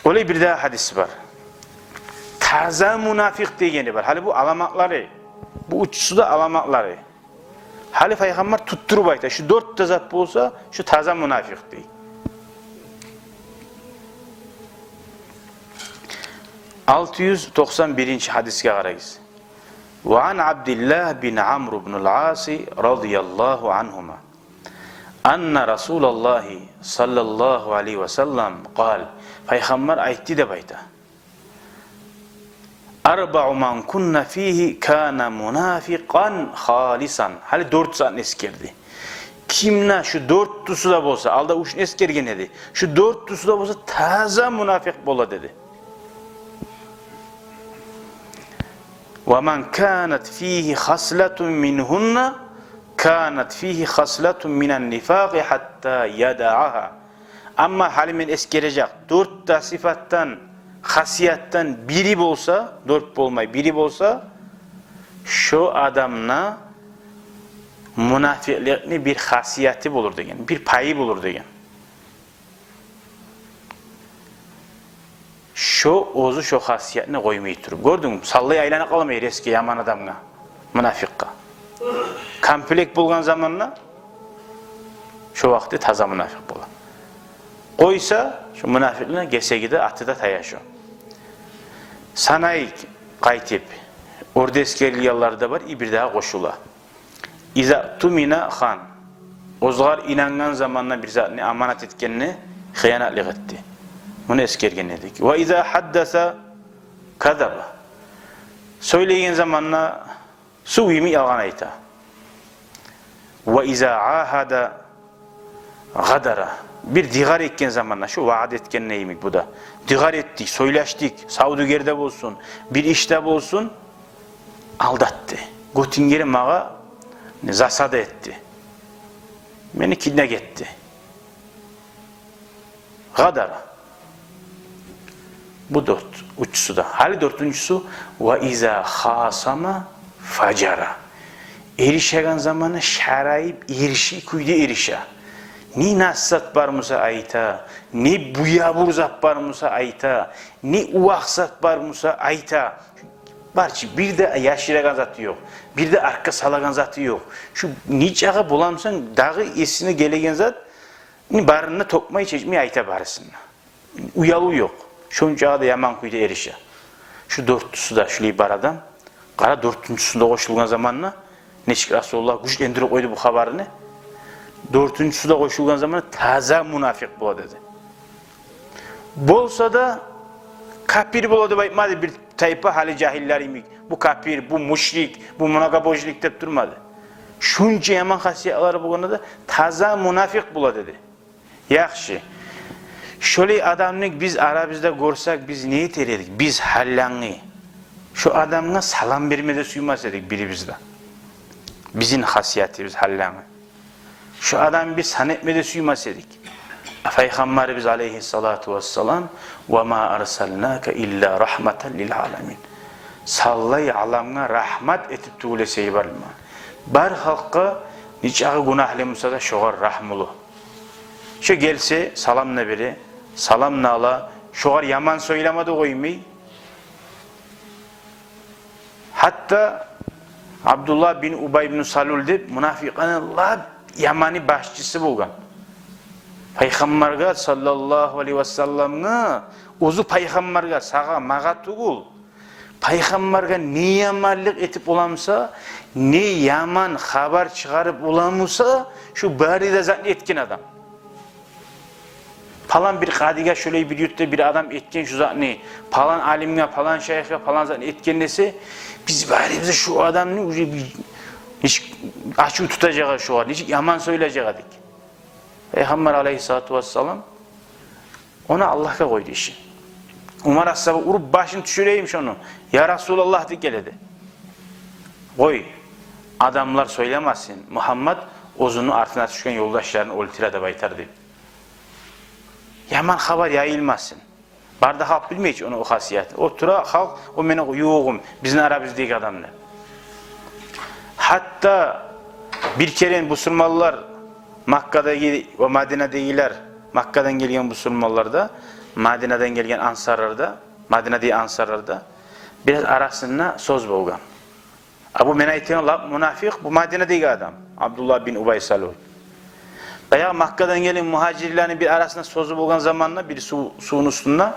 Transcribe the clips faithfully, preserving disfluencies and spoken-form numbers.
Олай бирдагъы гьадис бар. Таза мунафикъ дегени бар. Гьали бу аламатлары. Бу уьчюсю де аламатлары. Гьали Пайхаммар туттуруп айта, шу дёрт де зат болса, шу таза мунафикъ дей. Алты юз токъсан биринчи гьадисге къарагъыз. Ва ан Абдиллагь бин Амр ибн ал-Ас радияллагьу ангьума. Анна Расулаллагьи саллаллагьу алайгьи ва саллам къал. Пайхаммар айтды деп айта. Арбаъу ман кунна фигьи кана мунафикъан халисан. Гьали дёрт затны эсгерди. Кимде шу дёртюсю де болса, алда уьчню эсгерген эди. Шу дёртюсю де болса, таза мунафикъ бола деди. Ва ман канат фигьи хаслатун мингьунна, канат фигьи хаслатун минан нифакъи гьатта ядагьагьа. Амма гьали мен эсгережек дёрт де сыпатдан, хасиятдан бири болса, дёрт болмай, бири болса, шо адамда мунафикълыкъны бир хасияты болур деген, бир пайы болур деген. Шо оьзю шо хасиятны къоймай туруп. Гёрдюнгмю? Саллай айланып къаламай резко яман адамгъа, мунафикъгъа. Комплект болгъан заманда шо вакъти таза мунафикъ бола. Къойса, шо мунафикъны гесеги де, аты да тая шо. Санайыкъ къайтып, орда эсгерилгенлер де бар, и бирдагъы къошула. Иза тумина хан. Оьзгъар инангъан заманда бир затны аманат этгенде хыянатлыкъ этди. Муну эсгерген эдик. Ва иза гьаддаса казаба. Сёйлейген заманда сув йимик ялгъан айта. Ва иза агьада гъадара. Бир дигъар этген заманда, шу ваъда этгенде йимик бу да. Дигъар этдик, сёйлешдик, савдюгерде болсун, бир ишде болсун, алдатды. Гётюнгери магъа засада этди. Мени киднеп гетди. Гъадара. Бу дёрт, уьчюсю де. Гьали дёртюнчюсю, ва иза хасама фажара. Эришеген заманда шарайып, эриши кюйде эрише. Не насигьат бар буса айта, не буябур зат бар буса айта, не увакъ зат бар буса айта. Бар чы, бир де яшырагъан заты ёкъ, бир де артгъа салагъан заты ёкъ. Шу нечакъы боламысан, дагъы эсине гелеген зат, барын да тёкмей, чечмей айта барысын да. Уялыв ёкъ. Шончакъы да яман кюйде эрише. Шу дёртюсю де шулай бар адам. Къара, дёртюнчюсю де къошулгъан заманда, нечик Расулуллагь гючлендирип къойду бу хабарны. Дёртюнчюсю де къошулгъан заманда таза мунафикъ бола деди. Болса да, капир бола деп айтмады бир тайпа гьали жагьиллер йимик. Бу капир, бу мушрик, бу многобожник деп турмады. Шунча яман хасиятлары болгъанда да, таза мунафикъ бола деди. Яхшы. Шолай адамны биз арабызда гёрсек, биз не этер эдик? Биз гьаллангы. Шо адамгъа салам берме де сюймес эдик бирибиз де. Бизин хасиятыбыз гьаллангы. Шо адамны биз сан этме де сюймес эдик. Пайхаммарыбыз алайгьиссалату вассалам: «Ва ма арсалнака илла рагьматан лил аламин». Сен алай аламгъа рагьмат этип тюгюл эсе йиберилмеген. Бар халкъгъа, нечакъы гюнагьлы буса да, шогъар рагьмулу. Шо гелсе, салам да бере, салам да ала, шогъар яман сёйлеме де къоймай. Гьатта Абдуллагь бин Убай бин Салул деп мунафикъланы лап яманы, башчысы болгъан. Пайхаммаргъа саллаллагьу алайгьи васалламгъа, оьзю пайхаммаргъа, сагъа, магъа тюгюл, пайхаммаргъа не яманлыкъ этип бола буса, не яман хабар чыгъарып бола буса, шу бары да затны этген адам. Палан бир къадигъа шолай бир юртда бир адам этген шу затны, палан алимге, палан шайыхгъа палан затны этген десе, биз барыбыз да шу адамны уже бир нечик ачув тутажакъ, шогъар нечик яман сёйлежек эдик. Пайхаммар алайгьиссалату вассалам ону Аллагьгъа къойду ишин. Умар асгьаба: «Уруп башын тюшюрейим шону, я Расулаллагь», — деп геледи. «Къой, адамлар сёйлемесин, Мугьаммат оьзюню артына тюшген ёлдашларын оьлтюре деп айтар», — деп. Яман хабар яйылмасын. Бары да халкъ билмей чи ону о хасиятны. О тура халкъ, о мени ювугъум, бизин арабыздагъы адам деп. Гьатта бир керен бусурманлар, Маккадагъы ва Мадинадагъылар, Маккадан гелген бусурманлар да Мадинадан гелген ансарларда, Мадинадагъы ансарларда бираз арасында сёз болгъан. А бу мен айтагъан лап мунафикъ, бу Мадинадагъы адам, Абдуллагь бин Убай Салул. Баягъы Маккадан гелген мугьажирлени бир арасында сёзю болгъан заманда бир сув, сувну уьстюнде,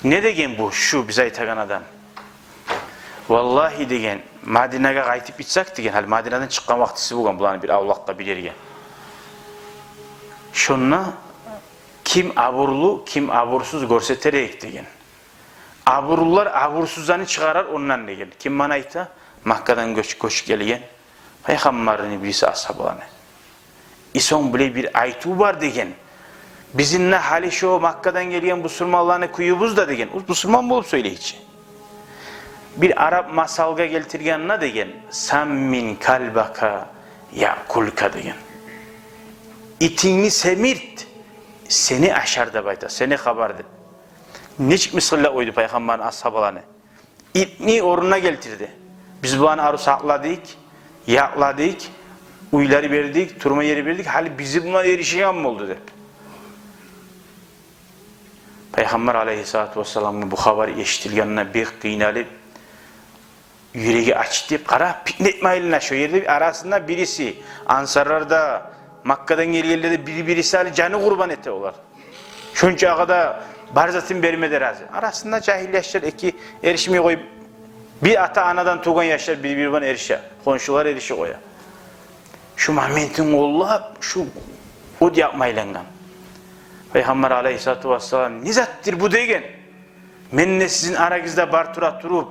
не деген бу, шу биз айтагъан адам? Валлагьи деген, Мадинагъа къайтып гитсек деген, гьали Мадинадан чыкъгъан вакътиси болгъан буланы бир авлакъгъа, бир ерге. Шонда ким абурлу, ким абурсуз гёрсетер эдик деген. Абурлулар абурсузланы чыгъарар ондан деген. Ким муну айта? Маккадан гёч-, гёчюп гелген Пайхаммарны бириси асгьабаланы. И сонг булай бир айтыв бар деген. Бизин де гьали шо Маккадан гелген бусурманланы кююбюз де деген. О бусурман болуп сёйлей чи. Бир арап масалгъа гелтирген не деген? «Саммин калбака яъкулка» деген. Итингни семирт, сени ашар деп айта, сени хабар деп. Нечик мысгъыллап къойду Пайхаммарны асгьабаланы. Итни орнуна гелтирди. Биз буланы арив сакъладыкъ, якъладыкъ, уьйлер бердик, турма ери бердик, гьали бизин булан эришеген болду деп. Пайхаммар алайгьиссалату вассаламгъа бу хабар эшитилгенде бек къыйналып, юреги ачытып, къара, питне этме айлана шо ерде арасында бириси, ансарлар да, Маккадан гелгенлер де бир-бириси гьали жаны къурбан эте олар. Шончагъа да бар затын берме де рази. Арасында жагьил яшлар эки эришмей къоюп, бир ата-анадан тувгъан яшлар бир-бири булан эрише, хоншулар эрише къоя. Шу моментин къоллап, шу от якъма айлангъан. Пайхаммар алайгьиссалату вассалам: «Не затдыр бу?» — деген. «Мен де сизин арагъызда бар тура туруп,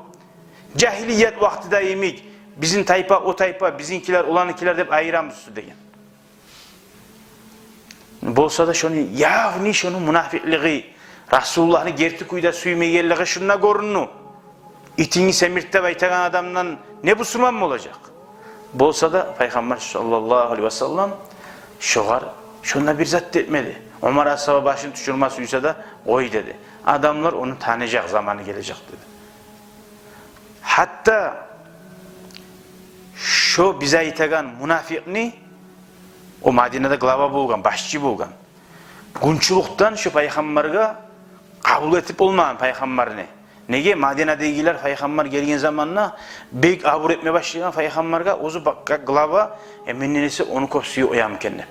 жагьилият вакътиде йимик, бизин тайпа, о тайпа, бизинкилер, оланыкилер деп айырамысыз?» — деген. Болса да шону, явный шону мунафикълиги, Расулуллагьны герти кюйде сюймегенлиги шунда гёрюндю. Итингни семирт деп айтагъан адамдан не бусурман болажакъ? Болса да Пайхаммар саллаллагьу алайгьи васаллам шогъар шонда бир зат да этмеди. Омар асгьаба башын тюшюрме сюйсе де, къой деди. Адамлар ону таныжакъ, заманы гележек деди. Гьатта шо биз айтагъан мунафикъни, о Мадинада глава болгъан, башчы болгъан, гюнчюлюкден шо Пайхаммаргъа къабул этип болмагъан Пайхаммарны. Неге? Мадинадагъылар Пайхаммар гелген заманда бек абур этме башлагъан Пайхаммаргъа, оьзю ба-, как глава, э, менден эсе ону кёп сюе къоямы экен деп.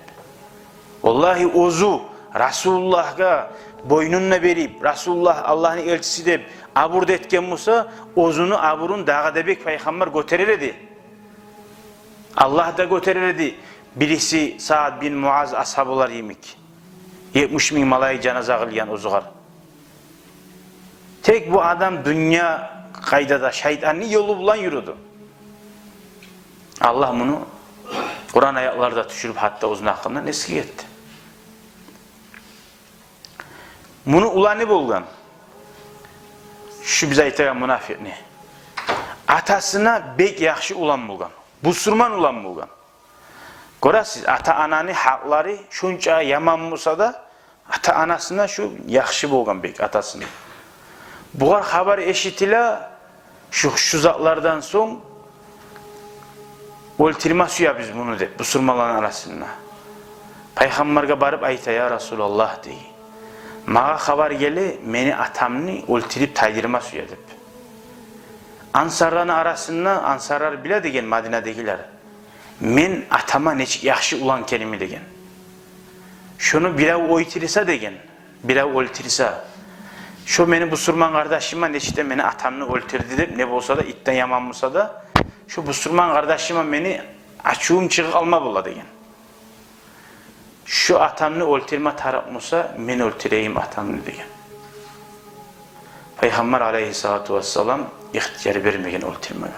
Валлагьи, оьзю Расулуллагьгъа бойнун да берип, Расулуллагь Аллагьны элчиси деп абур да этген буса, оьзюню абурун дагъы да бек Пайхаммар гётерер эди. Аллагь да гётерер эди. Бириси Саад бин Муаз асгьабалар йимик. Етмиш минг малайик жаназа къылгъан оьзюгер. Тек бу адам дюнья къайдада, шайтанны ёлу булан юрюдю. Аллагь муну Къуран аятлар да тюшюрюп, гьатта оьзюню гьакъындан эсгик этди. Муну уланы болгъан, шу биз айтагъан мунафикъни, атасына бек яхшы улан болгъан, бусурман улан болгъан. Гёресиз, ата-ананы гьакълары шунча яман буса да, ата-анасына шу яхшы болгъан бек, атасына. Бугъар хабар эшитиле, шу, шу затлардан сонг, оьлтюрме сюебиз муну деп, бусурманланы арасында. Пайхаммаргъа барып айта: «Я Расулаллагь, — дей, — магъа хабар геле, мени атамны оьлтюрюп тайдырма сюе», — деп. Ансарланы арасында, ансарлар биле деген, Мадинадагъылар, мен атама нечик яхшы улан экенимни деген. Шону бирев оьлтюрсе деген, бирев оьлтюрсе, шо мени бусурман къардашыма нечик де мени атамны оьлтюрдю деп, не болса да, итден яман буса да, шо бусурман къардашыма мени ачувум чыгъып къалма бола деген. Шо атамны оьлтюрме тарыкъ буса, мен оьлтюрейим атамны деген. Пайхаммар алайгьиссалату вассалам ихтияр бермеген оьлтюрмеге.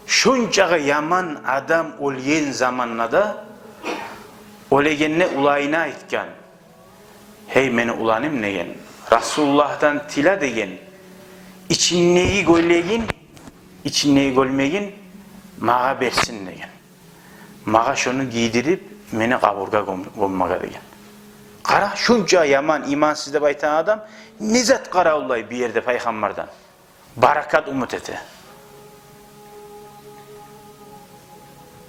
Шунчагъа яман адам оьлген заманда да, оьлегенде уланына айтгъан: «Гьей, мени уланым, — деген, — Расулуллагьдан тиле, — деген, — ичиндеги гёлмегин, ичиндеги гёлмегин магъа берсин, — деген. — Магъа шону гийдирип, мени къабургъа гём-, гёммеге», — деген. Къара, шунча яман, имансыз деп айтагъан адам не зат къаравуллай бу ерде Пайхаммардан? Баракат умут эте.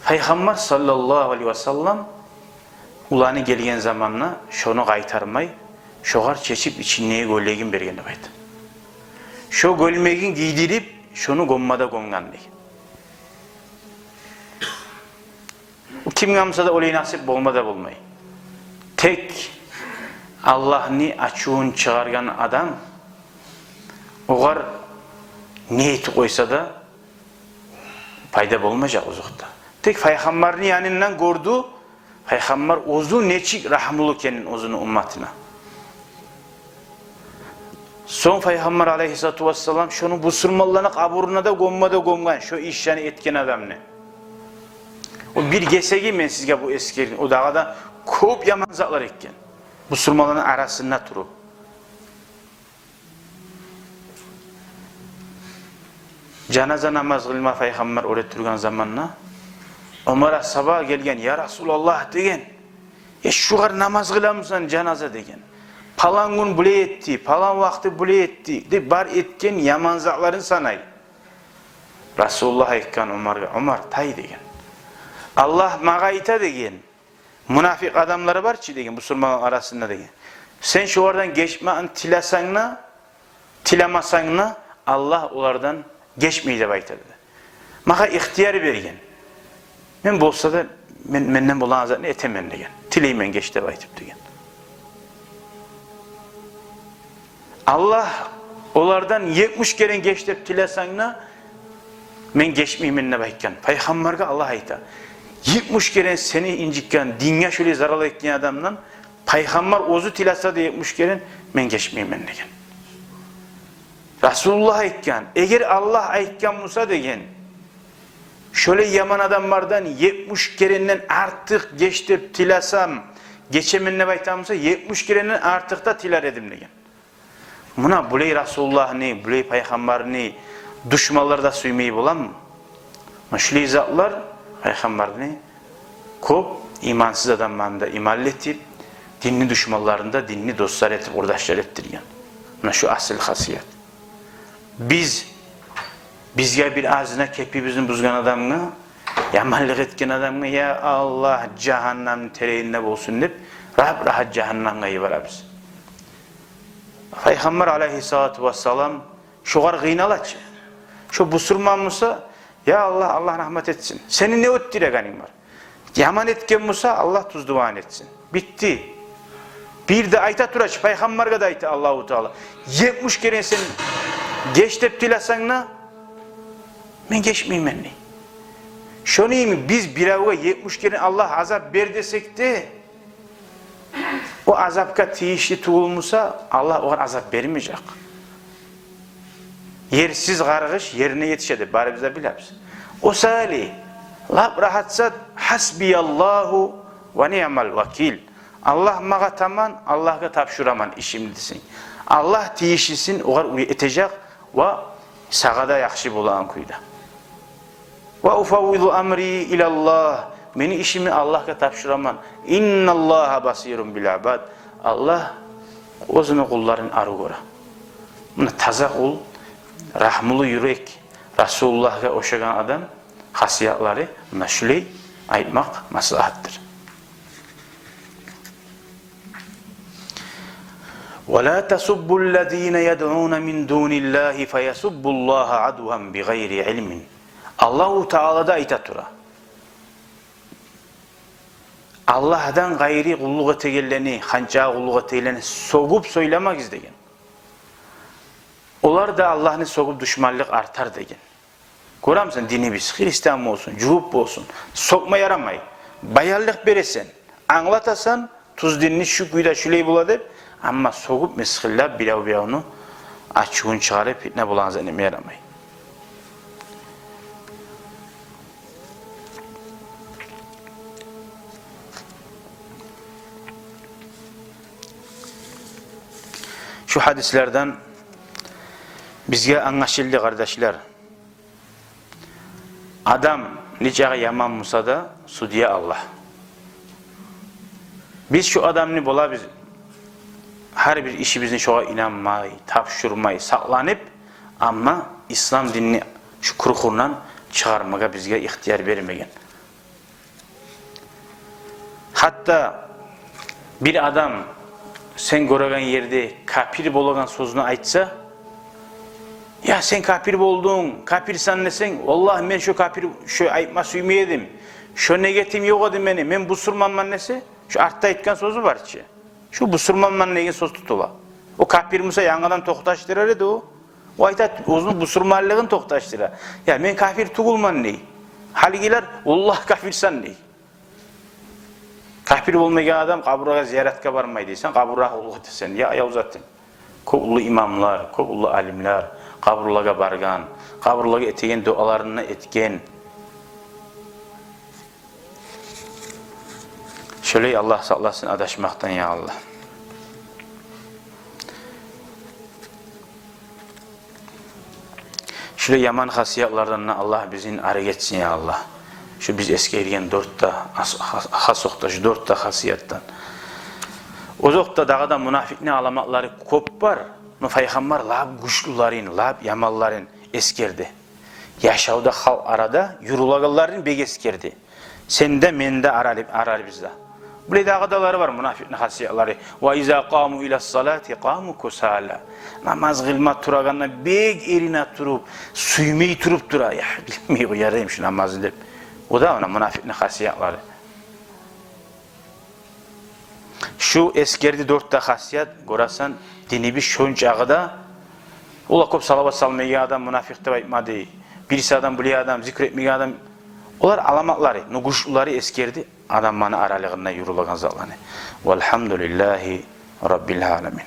Пайхаммар саллаллагьу алайгьи васаллам Уланы гелген заманда шону къайтармай, шогъар чечип ичиндеги гёлмегин берген деп айта. Шо гёлмегин гийдирип, шону гёмме де гёмген деген. Бу кимге буса да олай насип болма да болмай. Тек Аллагьны ачувун чыгъаргъан адам, огъар не этип къойса да, пайда болмажакъ озокъда. Тек Пайхаммарны янындан гёрдю, Пайхаммар оьзю нечик рагьмулу экенин оьзюню умматына. Сонг Пайхаммар алайгьиссалату вассалам шону бусурманланы къабуруна да гёмме де гёмген, шо ишни этген адамны. О бир гесеги мен сизге бу эсгердим. О дагъы да кёп яман затлар этген. Бусурманланы арасында туруп. Жаназа намаз къылма Пайхаммар оьре тургъан заманда Омар асгьаба гелген, «Я Расулаллагь, — деген, — э, шугъар намаз къыламысан жаназа?» — деген. «Палан гюн булай этди, палан вакъти булай этди», — деп бар этген яман затларын санай. Расулуллагь айтгъан Омаргъа: «Омар, тай, — деген. — Аллагь магъа айта, — деген, — мунафикъ адамлар бар чы, — деген, — бусурманлар арасында, — деген. — Сен шолардан гечмекни тилесенг де, тилемесенг де, Аллагь олардан гечмей деп айта, — деди. — Магъа ихтияр берген. Мен болса да, мен, менден болагъан затны этемен, — деген, — тилеймен геч деп айтып, — деген. — Аллагь олардан етмиш керен геч деп тилесенг де, мен гечмеймен», — деп айтгъан. Пайхаммаргъа Аллагь айта: «Етмиш керен сени инжитген, динге шолай зарал этген адамдан Пайхаммар оьзю тилесе де етмиш керен, мен гечмеймен», — деген. Расулуллагь айтгъан: «Эгер Аллагь айтгъан буса, — деген, — шолай яман адамлардан етмиш керенден артыкъ геч деп тилесем, гечемен деп айтгъан буса, етмиш керенден артыкъ да тилер эдим», — деген. Муна булай Расулуллагьны, булай Пайхаммарны душманлар да сюймей боламы? Муна шулай затлар Пайхаммарны кёп имансыз адамланы да иманлы этип, динни душманларын да динни дослар этип, къурдашлар этдирген. Муна шу асил хасият. Биз, бизге бир азына кепибизни бузгъан адамгъа, яманлыкъ этген адамгъа, «Я Аллагь, жагьаннамны теренинде болсун», — деп, рагьат-рагьат жагьаннамгъа йиберебиз. Пайхаммар алайгьиссалату вассалам шогъар къыйнала чы. Шо бусурман буса, «Я Аллагь, Аллагь рагьмат этсин. Сени не оьтдюрегенинг бар?» Яман этген буса, «Аллагь тюз дуаны этсин». Битди. Бир де айта тура чы, Пайхаммаргъа да айта Аллагьу Таала: «Етмиш керен сен геч деп тилесенг де, мен гечмеймен», — дей. Шону йимик биз биревге етмиш керен «Аллагь, азап бер» десек де, о азапгъа тийишли тюгюл буса, Аллагь огъар азап бермежек. Ерсиз къаргъыш ерине етише деп барыбыз да билебиз. О саялы лап рагьат зат: «Хасбияллагьу ва ниъмал вакил». «Аллагь магъа таман, Аллагьгъа тапшураман ишимни», — десенг, Аллагь тийишлисин огъар уьй этежек ва сагъа да яхшы болагъан кюйде. «Ва уфаввизу амри илаллагь», мени ишимни Аллагьгъа тапшураман. «Инналлагьа басирун бил ибад», Аллагь оьзюню къулларын арив гёре. Муна таза къул, рагьмулу юрек, Расулуллагьгъа ошагъан адам хасиятлары муна шулай айтмакъ маслагьатдыр. «Ва ла тасуббуллазина ядъуна мин дуниллагьи фаясуббуллагьа адван бигъайри илмин». Аллагьу Таала да айта тура: «Аллагьдан къайры къуллукъ этегенлени, ханчагъа къуллукъ этегенлени сёгюп сёйлемегиз», — деген. «Олар да Аллагьны сёгюп душманлыкъ артар», — деген. Гёремисен, динибиз, христиан болсун, жугьут болсун, сёкме ярамай. Баянлыкъ бересен, англатасан, тюз динни шу кюйде шулай бола деп, амма сёгюп, мысгъыллап, бирев-биревню ачувун чыгъарып, питне болагъан зат этме ярамай. Шу гьадислерден бизге англашылды, къардашлар, адам нечакъы яман буса да, судья Аллагь. Биз шу адамны болабыз, гьар бир ишибизни шогъар инанмай, тапшурмай, сакъланып, амма ислам динни шу кюркюрюнден чыгъармагъа бизге ихтияр бермеген. Гьатта Бир адам сен гёреген ерде капир болагъан сёзню айтса, «Я, сен капир болдунг, капирсен» десенг, «Валлагь, мен шо капир, шо айтма сюймей эдим, шо негетим ёкъ эди мени, мен бусурманман» десе, шо артда айтгъан сёзю бар чы. Шо бусурманман деген сёз тутула. О капир буса, янгыдан токъташдырар эди о. О айта, оьзюню бусурманлыгъын токъташдыра. «Я, мен капир тюгюлмен» дей. Гьалигилер «Валлагь, капирсен» дей. Капир болмайгъан адам къабурлагъа зияратгъа бармай дейсен, къабурлагъа уллу этесен. Я, аяв затым. Кёп уллу имамлар, кёп уллу алимлер къабурлагъа баргъан, къабурлагъа этеген дуаларын да этген. Шолай Аллагь сакъласын адашмакъдан, я Аллагь. Шулай яман хасиятлардан да Аллагь бизин арек этсин, я Аллагь. Шу биз эсгерген дёрт де ас-, хас-, хас окъда шу дёрт де хасиятдан. Озокъда, дагъы да мунафикъни аламатлары кёп бар. Но Пайхаммар лап гючлюлерин, лап яманларын эсгерди. Яшавда, халкъ арада юрюлегенлерин бек эсгерди. Сен де, мен де, арали-, араларыбызда. Булай дагъы да лары бар мунафикъни хасиятлары. «Ва иза къаму ила салати къаму кусала». Намаз къылма турагъанда бек эрине туруп, сюймей туруп тура. «Я, къылмай къояр эдим шу намазны» деп. О да муна мунафикъни хасиятлары. Шу эсгерди дёрт де хасият, гёресен, динибиз шончакъы да. Ола кёп салават салмайгъан адам мунафикъ деп айтмады. Бириси адам, булай адам, зикр этмейген адам. Олар аламатлары, но гючлюлери эсгерди адамланы аралыгъында юрюлеген затланы. Валгьамдулиллагьи раббил аламин.